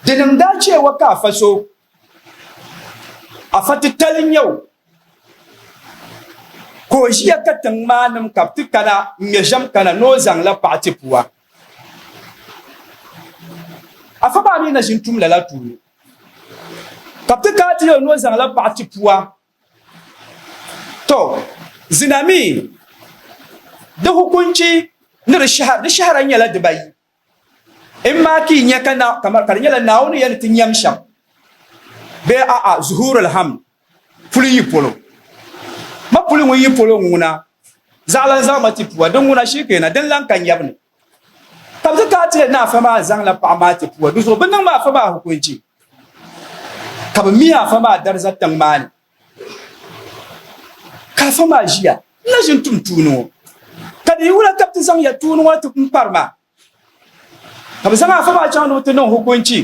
Di niŋ daa cheewa ka afa so, afa titali n-nyɛ o, ka o ʒiya ka tiŋ maa nim ka bɛ ti kana n-ŋme ʒɛm kana ni o zaŋla paɣa ti pua. Afa maa mi na ʒi n-tum lala tuuni, ka bɛ ti kana ti yɛl o ni o zaŋla paɣa ti pua. To, zina mi di hukunchi ni di shɛhira, di shɛhira nyɛla dibayi. In maa ka yi nya ka na, kamar ka di nyɛla Naawuni ya ni ti nyam shɛm, bee a'a, zuhurul hamd, puli yi polo. Ma puli ŋun yi polo ŋuna, zaɣila n-zaŋ ma ti pua, din ŋuna shikeena, din lan ka nyabu ni. Ka bɛ ti kaai ti yɛli ni afa maa zaŋla paɣa maa ti pua, di zuɣu bɛ niŋmi afa maa hukunchi, ka bɛ mi afa maa dariza tiŋ maa ni. Ka afa maa ʒiya, N na ʒi n-tum tuuni ŋɔ, ka di yi wula ka bɛ ti zaŋ ya tuuni ŋɔ ti m-pari ma? Ka bɛ zaŋ afa maa chaŋ ni o ti niŋ hukunchi.